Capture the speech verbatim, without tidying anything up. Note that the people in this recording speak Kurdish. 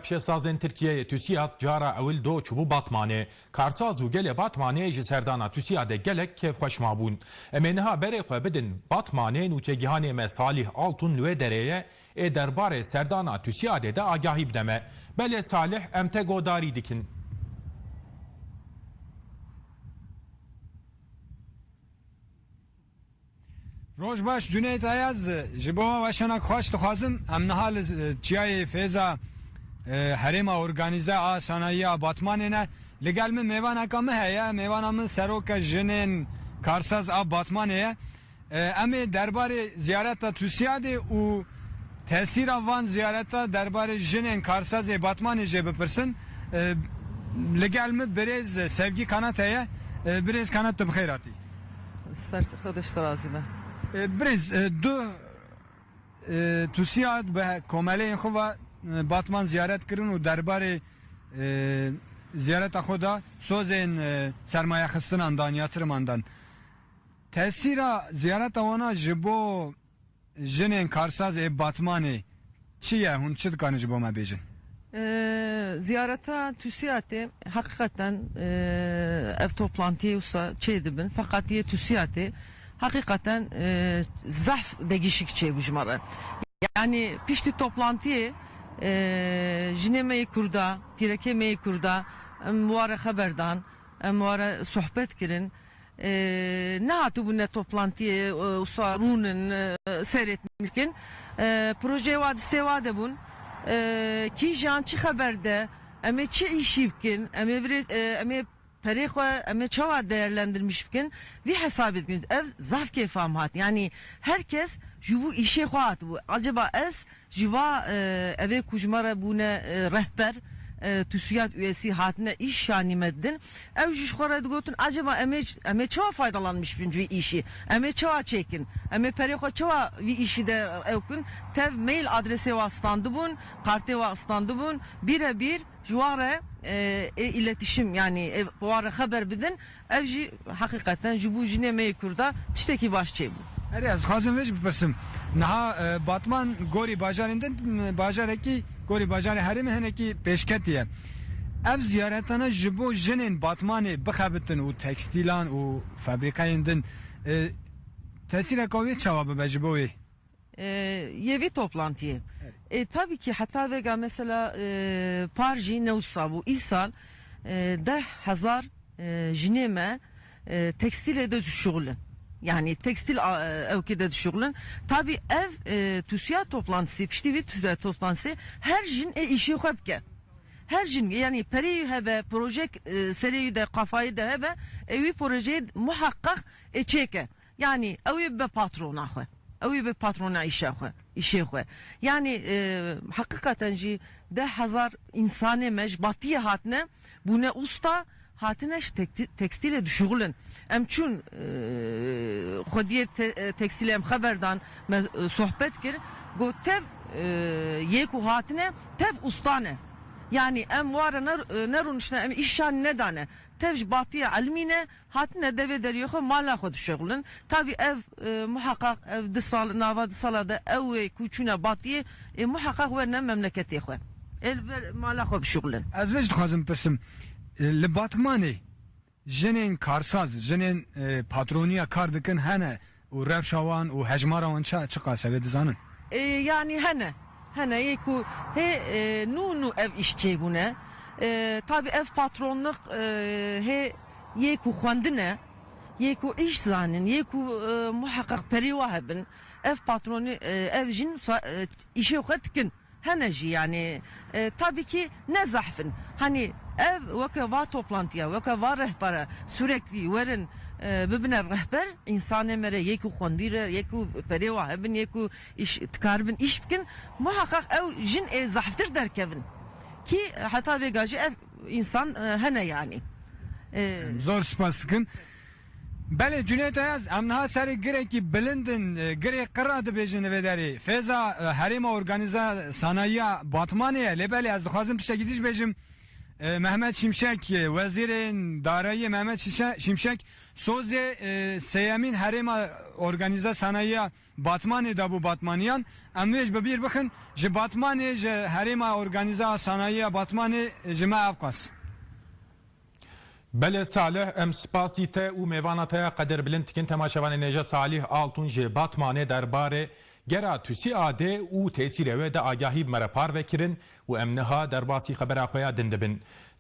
Pîşesazên Tirkiyeyê TÜSİAD cara ewil do çûbû Batmanê. Karsaz û gelê Batmanê ji serdana TÜSİADê gelek kêfxweş mabûn. Em ê niha berê xwe bidin Batmanê, nûçegihanê me Salih Altun li wê derê ye, ê derbarê serdana TÜSİADê de agahî bide me. Belê Salih, em te godarî dikin. Roj baş Cüneyt Ayaz, ji bo we weşanek xweş dixwazim. Em niha li, e, çiyayê Fêza, e, herêma organîze a sanayiya Batmanê ne. Li gel min mêvaneka min heye. Mêvana min seroke jinên karsaz a Batmanê ye. E, em ê derbarê ziyareta TÜSİADê û tesîra van ziyareta derbarê jinên karsazê Batmanê jê bipirsin. E, li gel min birêz Sevgî Kanat heye. E, birêz Kanat, tu bi xêr hatî. Ser xwe de ji te razî be. E, birêz, e, du, e, TÜSİAD bi komeleyên xwe ve, e, Batman ziyaret kirin û derbarê, e, ziyareta xwe de sozên, e, sermayexistinandan, yatirimandan. Tesîra ziyareta wana ji bo jinên karsaz ê Batmanê çi ye? Hûn çi dikarin ji bo me bêjin? Ee, ziyareta TÜSİADê, heqîqeten, ee, ev toplantiyê wisa çêdibin, feqet yê TÜSİADê heqîqeten, ee, zehf degîşik çêbû ji me re. Yani piştî toplantiyê, ee, jinê me yê Kurda, pîrekê me yê Kurda, em ware xeber dan, em ware sohbet kirin. E, nehatibûne toplantiyê, e, wisa rûnin, e, seyretmî bikin. E, projeyê wa distê wa de bûn. E, kîjan çi xeber de, em ê çi îşî bikin, em ê virê, e, em ê perê xwe, em ê çawa değerlendirmiş bikin, vî hesabê dikin. Ev zaf kêfa min hat. Yani her kes ji bo îşê xwe hatibû. Acaba ez Ji va, e, evê ku ji me re bûne, e, rehber, e, TÜSİAD üyesi hatine îş şanî me didin. Ew jî ji xwe re digotin, acaba em ê, em ê çawa faydalanmiş bin ji vî îşî? Em ê çawa çêkin? Em ê perê xwe çawa vî îşî de ew kin? Tev mail adresê wa standibûn, kartê wa standibûn, bîrebîr ji wa re, e, ê îletişim, yani ê wa re xeber bidin. Ev jî heqîqeten ji bo jinê me yê Kurda tiştekî baş çêbû. Erê, ez dixwazim vê jî bipirsim. Niha, e, Batman gorî bajarên din, m, bajarekî, gorî bajarê herêmê hinekî pêşketî ye. Ev ziyaretane ji bo jinên Batmanê bixebitin û tekstîlan û fabrîkeyên din, e, tesîreka wê çawa bibe ji bo wê? E, yê vî toplantiyê. Evet. E, tabii ki heta vêga mesela, e, par jî ne wisa bû. Îsal, e, deh hezar, e, jinê me, e, tekstîlê de dişuxulin. Yani tekstîl, a, e, ewkê de dişuxulin. Tabii ev, e, TÜSİAD toplantısı, piştî vî TÜSİAD toplantısı her jin ê îşê xwe bike. Her jin, yani perê hebe, proje, e, serê de, kafayê de hebe, ewî projeyê muhakkak ê çêke. Yani ew ê bibe patrona xwe. Ew ê bibe patrona îşa xwe, îşê xwe. Yani, e, heqîqeten jî deh hezar insanê me ji Batiyê hatine, bûne usta, hatine ji tekti-, tekstîlê dişuxulin. Em çûn, e, xwediyê te-, e, tekstîlê em xeber dan, me, e, sohbet kir. Got tev, e, yê ku hatine, tev usta ne. Yani em ware ne, e, nerûniştine, em îşan nedane. Tev ji Batiyê elimîne, Hatine devê deriyê xwe, mala xwe dişuxulin. Tabî ev, e, muheqeq ev di sal, nava di sala de ew ê ku çûne Batiyê, ê muheqeq werine memleketê xwe. Ê li ber mala xwe bişuxulin. Ez vê jî dixwazim bipirsim. E, li Batmanê jinên karsaz, jinên, e, patroniya kar dikin hene û rewşa wan û hejmara wan ça, çiqas e, wê dizanin? E, yanî hene. Hene yê ku hê, e, nû nû ev îş çêbûne. E, tabî ev patronlik, e, hê yê ku xwendine, yê ku îş zanin, yê ku, e, muheqeq perê wa hebin, ev patronî, e, ev jin sa-, e, îşê xwe dikin. Hene jî, yanî, e, tabî kî ne zehf in. Hanî ev weke va toplantiya, weke va rehbere sürekli werin, e, bibine rehber, însanê me re, yê ku xwendî re, yê ku perê wa hebin, yê ku îş, dikaribin îş bikin, muheqeq ew jin ê zehftir derkevin. Kî heta vêga jî ev însan, e, hene yanî. E, Zor spas dikin. Belê Cüneyt Ayaz, em niha serê girekî bilind in, e, girê qira dibêjin li vê derê. Fêza, e, herêma organîza sanayiya Batmanê ye. Lê belê ez dixwazim tiştekî dî jî bêjim. E, Mehmet Şimşek, e, Wezîrên Darayiyê Mehmet Şişe-, Şimşek, sozê, e, sêyemîn herêma organîze sanayiya Batmanê dabû Batmaniyan. Em wê ji bibîr bixin, ji Batmanê, ji herêma organîze sanayiya Batmanê, e, ji me ev qas. Belê Salih, em spasî te û mêvana te ya qedirbilind dikin. Temaşevanê nêje Salih Altun ji Batmanê derbarê gera TUSÎADê û tesîrê wê de agahî bi me re parve kirin û em niha derbasî xebera xwe ya din dibin.